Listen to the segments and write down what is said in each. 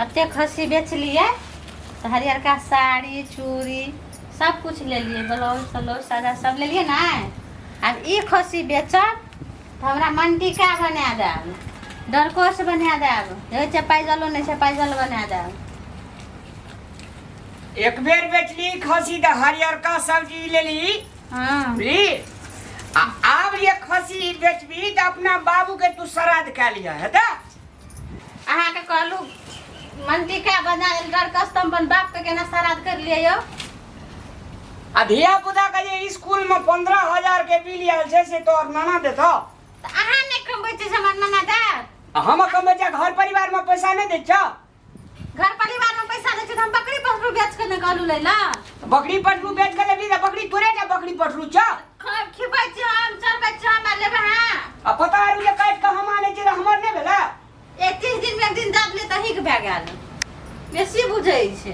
एते खस्सी बेचलियै तऽ हरियरका साड़ी चूड़ी सब कुछ लेलियै, ब्लाउज तलाउज सारा सब लेलियै ने। आब ई खस्सी बेचब तऽ हमरा मनटीका बना देब, डरकोस बना देब, होइ छै पैजलो नहि छै, पैजल बना देब। एक बेर बेचली खस्सी तऽ हरियरका सब्जी लेली। हाँ। बुझली? आ आब जे खस्सी बेचबी तऽ अपना बाबू के तू श्राद्ध कए लिअ, हेतै? अहाँके कहलू मनटीका बना देल डरकस, तऽ हम अपन बापके केना श्राद्ध कर लियै यौ? आ धिया पुता के जे स्कूल में 15,000 के बिल आयल छै से तोहर नाना देतौ? तऽ अहाँ नहि कमबै छी से हमर नाना देत? आ हम कमबै छियै, घर परिवार में पैसा नहि दै छौ? घर परिवार में पैसा दै छै तऽ हम बकरी पठरू बेच के ने कहलू लै ला। बकरी पठरू बेच के लेबही तऽ बकरी तोरे टा बकरी पठरू छौ? खिबै छी हम, चरबै छी हम, आ लेबै अहाँ? आ पता आरू जे काटि कऽ हम आनै छियै तऽ हमर नहि भेलै? 31 दिन में एक दिन दऽ देलियै तऽ अहीँके भए गेल। बेसी बुझै छै।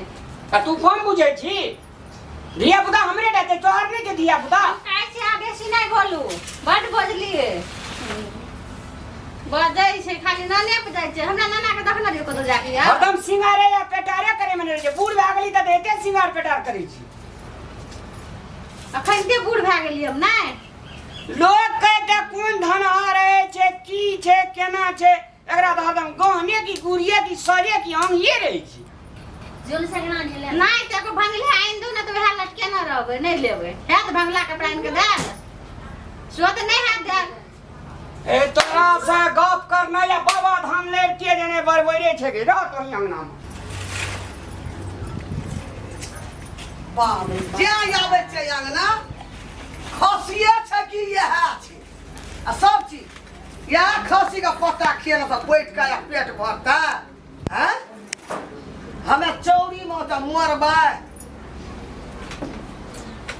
आ तू कम बुझै छी? धिया पुता हमरे टा छै, तोहर नहि छै धिया पुता। कहै छी अहाँ बेसी नहि बोलू, बड्ड बजलियै। बजै छै खाली नाने पर जाइ छै। हमरा नाना के देखने रहियै कतौ जाके यार? हरदम सिंगारे या पेटारे करे में रहै छै। बूढ़ भए गेली तऽ एते सिंगार पेटार करै छी। अखन ते बूढ़ भए गेलियै हम नहि? लोक कहते कोन धनहार रहै छै, की छै, केना छै, एकरा तऽ हरदम गहने की गुड़िए की सरे की अंगिए रहै छै। नहि तऽ एगो भंगले आनि दू ने तऽ वएह लटके ने रहबै, नहि लेबै। हैत भंगला कपड़ा आनि कऽ देल सेहो तऽ नहि हैत देल। ए तोरा से गप करना या बाबा धाम लेके जेने बरबरे छै गे, रह तोही अंगना में। बाप रे, जे आबै छै अंगना खसिए छै कि इएह छै आ सब चीज इएह खसी के पत्ता खिएने से बैठ के या पेट भरतै? हैं, हमे चौरी में तऽ मरबै।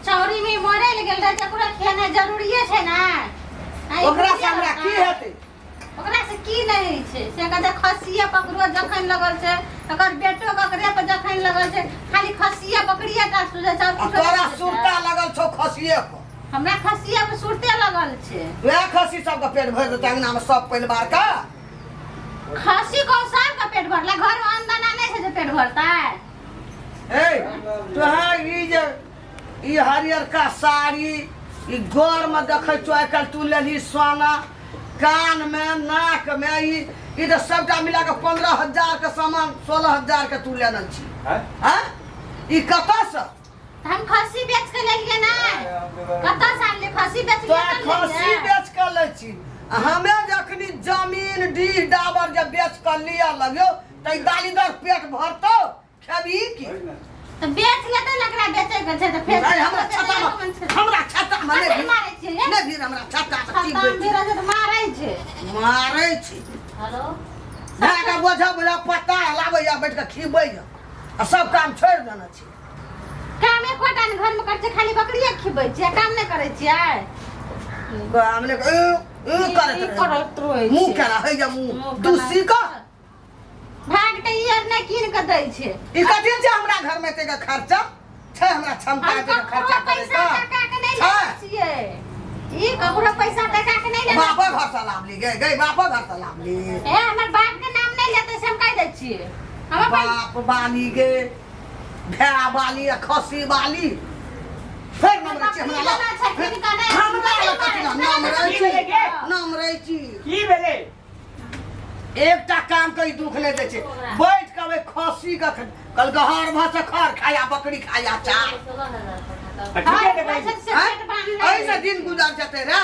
चौरी में मरे लए गेल रहै छै, ओकरा खेनाइ जरूरिये छै ने। आ ई ओकरा से हमरा की हेतै? ओकरा से की नहि होइ छै से कहते खसिया पकड़ो जखन लगल छै, ओकर बेटो ककरे पर जखन लगल छै, खाली खसिया बकरिया टा सुझै छै, आओर आ किछो तोरा नहि सुझै छै। सुरता लगल छौ खसिए पर? हमरा खसिया पर सुरते लगल छै। वएह खसी सबके पेट भरि देतै अंगना में सब परिवार के? खसी को सबके पेट भरला, घर में अन्न दाना नहि छै जे पेट भरतै? ए तोहे ई जे ई हरियरका साड़ी ई गोर में देखै छौ आइ काल्हि, तू लेलही सोना कान में नाक में, ई ई तऽ सबटा मिला कऽ 15,000 के सामान, 16,000 के तू लेने छी। हैं, ई कतऽसँ? हम खस्सी बेच के लेलियै ने, कतऽ से आनलियै? खस्सी बेच के तो खस्सी बेच के लै छी। आ हमे जखनी जमीन डीह डाबर जे बेच के लिअ लगियो तऽ ई दालीदार पेट भरतौ, खेबही की? तऽ बेच लेतै ने, एकरा बेचै के छै तऽ फेर नहीं, हमरा छत्ता में, हमरा छत्ता में नहीं कथी मारै छियै ये? नहीं भीड़ हमरा छत्ता में। छत्ता में भीड़ छै तऽ मारै छै। मारै छी। हेलो। भए के बोझा बोझा पत्ता लाबैया, बैठ के खिबैया आ सब काम छोड़ि देने छी। काम एकोटा ने घर में करै छियै, खाली बकरिये खिबै छियै, काम नहि करै छियै। काम ले उ उ करैत ई रहै। करैत रहै मुँह छै। केना होइया मुँह मुँह केना। दूसी का भाग तऽ ई आर नहि कीन कऽ दै छै। ई कथी छै? हमरा घर में एतेक खर्चा छै? हमरा क्षमता हम एतेक ककरो खर्चा करे पैसा का टका के नहि छै? लै छियै, ई ककरो पैसा टका के नहि लेबै। बापा घर से लाभ ली गए गए, बापा घर से लाभ ली। ए, हमर बाप के नाम नहि लेतै से हम कहि दै छियै। हमर बाप बाली गे, भेड़ा बाली आ खस्सी बाली, फेर नाम रहै छी हमरा लग। हमरा लग कथी नाम नाम रहै की छी? भेलै गे? नाम रहै छी। की भेलै? एकटा काम के ई दुख नहि दै छै, बैठ के ओहि खस्सी के कलगहर भऽ से खर खाया, बकरी खाया चार। ठीके तऽ कहै छी। आँय? एहिसँ दिन गुजर जेतै रे?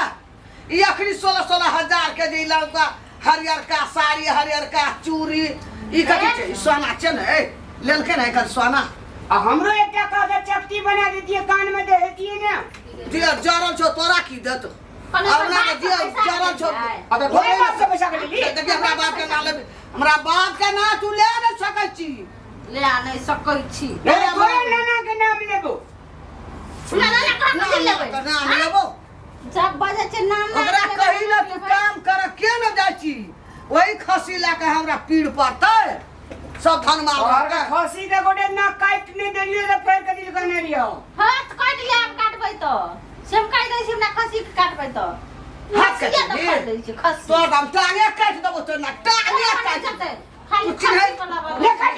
ई अखनी 16-16 हजार के जे ई लड़का हरियरका साड़ी, हरियरका चूड़ी, ई कथी छै? ई सोना छै ने? ए, लेलकै ने एकर सोना। आ हमरो एकटा कागज चपटी बना देतियै, कान में दे हेतियै ने। जे जरल छौ तोरा की देत? अपना के जे जरल छौ। आ तऽ तोरे बाप से पैसा के लेली? देखिए, हमरा बाप के ना लेबी, हमरा बाप के ना तू ले नहि सकै छी। ले नहि सकै छी। नहीं, तोरे नाना के नाम लेबो। ना ना ना, नाम लेबै। नाम लेबो। जब बजै छै नाम ना ओकरा लेबै, कही ने तू लेबै। काम कर के ने जाइ छी, वही खसी लए कऽ हमरा पीड़ पड़तै, सब धन माल तोहर के रहतै। खसी के गोटे ना काटि नहि देलियै तऽ फेर कथी लए कहने रहियौ? हाथ काटि ले आब काटबै तऽ, से हम काटि दै छी, हमरा खसी के काटबै तऽ हाथ खसिया काटि तऽ देबही? फाड़ि दै छै खसी। तोहर हम टांगे काटि देबो, तोहर ना टांगे कोना काटि चलतै? खाली तू चिन्है- खसी पर लगल ले काटि।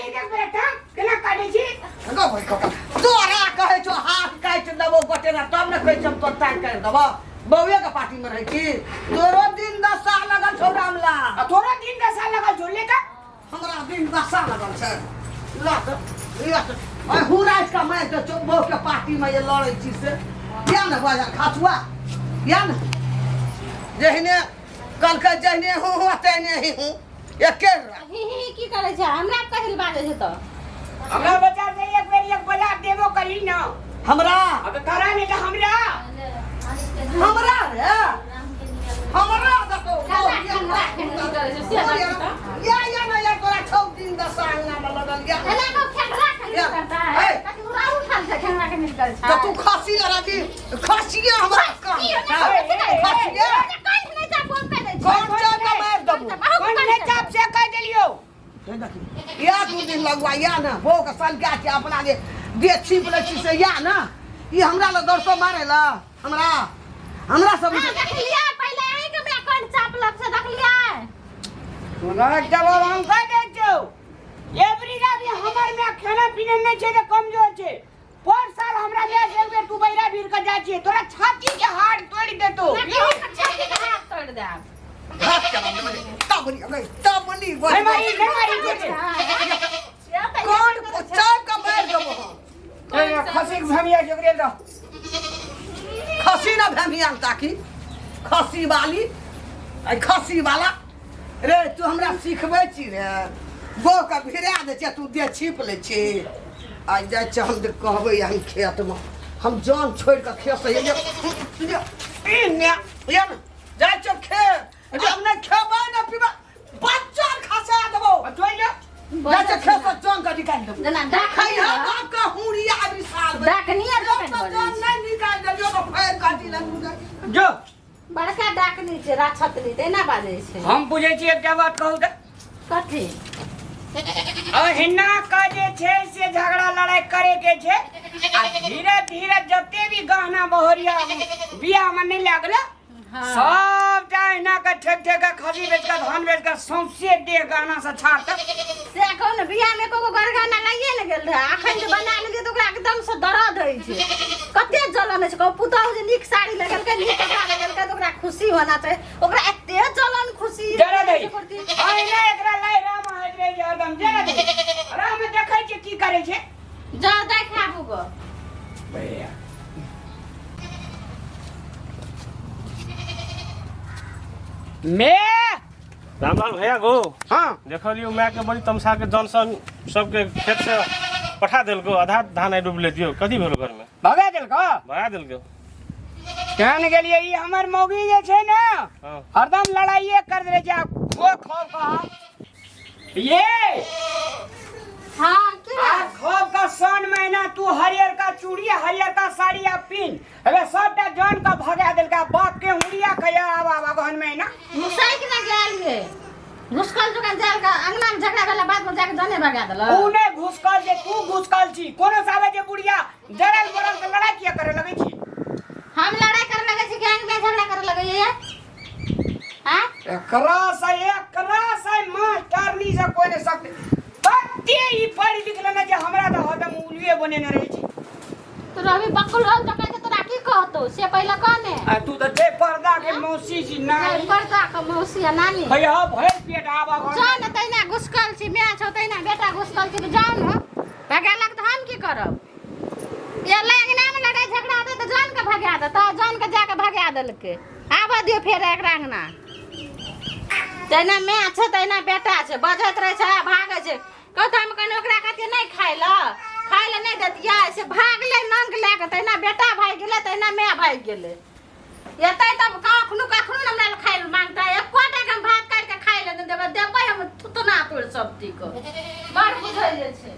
कर देबो बउए के पार्टी में रहै छी तोरो दिन दशा लगल छौ रामला आ तोरा दिन दशा लगल छौ लेका हमरा दिन दशा लगल छै ल तऽ ल तऽ आइ हुराइत के मारि दे छौ बहू के पार्टी में जे लड़ै छी से या ने बाजार खासुआ या ने जहिने कहलकै जहिने हूँ हूँ तेहने ही हूँ एके रा ही ही ही की करै छै हमरा कहिल बाजै छै तऽ हमरा बच्चा से एक बेर एक बजा देबो करी ना हमरा अब तोरा नहीं तो हमरा हमरा रे हमरा देखो या या ना या तोरा छौ दिन दशा अंगना में लगल या एना को खेंगरा खेंगरी करता है ए। कथी उड़ा उठल छै खेंगरा खेंगरी करै छै तऽ तू खसी लड़ा दी खसिए हमरा काम की होने खसिए कंठ नहि चाप पे दै छै कौन चाप के मारि देबो कौन ने चाप से कह देलियो हे देखी या दू दिन लगवा या ना बो के सलगा के अपना जे दे छिप लै छी से या ना ई हमरा लग दौड़तो मारे ला हमरा हमरा सब हाँ, देखलियै पहिले अहीं के हमरा कंठ चाप लग से देखलियै तोरा जवाब हम कह दै छौ एवरी रात हमर में खाना पीना नहीं छै तऽ कमजोर छै पर साल हमरा में एक बेर तू बैरा भीड़ के जाइ छियै तोरा छाती के हाड़ तोड़ि देतो ना केहू के छाती के हाथ तोड़ि देब हाथ चला दे तबनी अबे तबनी नहीं मारी नहीं मारी छोटे कौन चाप के मारि देबो हम ए खसी के भमिया जोगरे दो खसी ना भेमियाल ताकी खसी वाली आई खसी वाला रे तू हमरा सिखबै छी रे बो के भिड़ा दै छै तू दे छिप लै छी आइ जाइ छै हम जे कहबै हम खेतमे हम जान छोड़ि कऽ खेत से ये ये ने ये ने जाइ छै खेत हम नहि खेबै ने पीबै बच्चा खसा देबो चल जा जाइ छै खेत से जान के निकालि देबो जेना डाक खैहा बाप का हुरिया अभी साल में डाकनिया जब जखन तक बजै जान छै। नहीं निकालि देलियो तऽ फेर काटी लगू जो बड़का डाकनी छै राक्षसनी तेना बाजै छै हम बुझै छी एकटा बात कहू तऽ कथी अहिना का जे छै से झगड़ा लड़ाई करे के छै आ धीरे धीरे जते भी गहना बहरिया बियाह में नहीं लागल हाँ। सबटा अहिना के ठेक ठेक के खसी बेच के धान बेच के सौंसे देह गहना से छाड़ तक से कहू ने बियाह में एको गो गरगाना लाइए ने गेल रहे अखन जे बना लेलियै तऽ ओकरा एकदम से दर्द होइ छै कते जलन होइ छै कहू पुतहु जे नीक साड़ी लगेलकै नीक कपड़ा लगेलकै तऽ ओकरा खुशी होना चाही ओकरा एते जलन खुशी जरा दही अहिना एकरा लाई राम होइत रहै छै हरदम जरा दही राम देखै छै की करै छै जा देख आबू गो भैया मे रामलाल भैया गो हाँ देखलियो माय के बड़ी तमसा के जॉनसन सबके खेत से पठा देलको आधा धान आइ डूब लेतियो कथी भेलो घर में भगा देलको भगा देलको केहन गेलियै ई हमर मौगी जे छै ने हाँ हरदम लड़ाइए कर दे छै खो खो का ये हाँ की आ खोब का सन महीना तू हरियर का चूड़ी हरियर का साड़ी आ पिन अबे सबटा जन का भगा देलका बाप के हुड़िया खैया आब आब अगहन महीना मुसैक ना गेल गे घुसकल जुगन जाल का अंगना में झगड़ा भेला बाद में जाके जने भगा देलक ऊ नहि घुसकल जे तू घुसकल छी कोनो साबे जे बुढ़िया जरल बरल के लड़ाई किया करे लगै छी हम लड़ाई करे लगे छी कि अंगना में झगड़ा करे लगे ये हाँ एकरा से एकरा से मास्टरनी से कोई नहीं सकते कते ई पढ़ लिख लेने जे हमरा तऽ हरदम उलुए बनेने रहै छी तो रवि बकुल रहल तऽ कहै छै तोरा की कहतौ से पहिले कहने आ तू तऽ जे पर्दा के मौसी छी नानी पर्दा के मौसी आ नानी भैया भरि पेट आब घर जाउ ने तहिना घुसकल छी माय छौ तहिना बेटा घुसकल छी जाउ ने भगेलक तऽ हम की करब ये अंगना में लड़ाई झगड़ा होतै तऽ जान के भगा देतै जान के जाके भगा देलकै आबऽ दियौ फेर एकरा अंगना तहिना माय छै तहिना बेटा छै बजैत रहै छै आ भागै छै कहतै हम कनि ओकरा कहतियै नहि खाय लए खाय लए नहि देतियै से भागलै नंग लए कऽ तहिना बेटा भागि गेलै तहिना माय भागि गेलै एतै तब कखनो कखनो ने हमरा लए खाय लए मांगतै एको टाके हम भात काटि कऽ खाय लए नहि देबै देबै हम थुतना तोड़ि सब चीजके बड़ बुझै जे छै।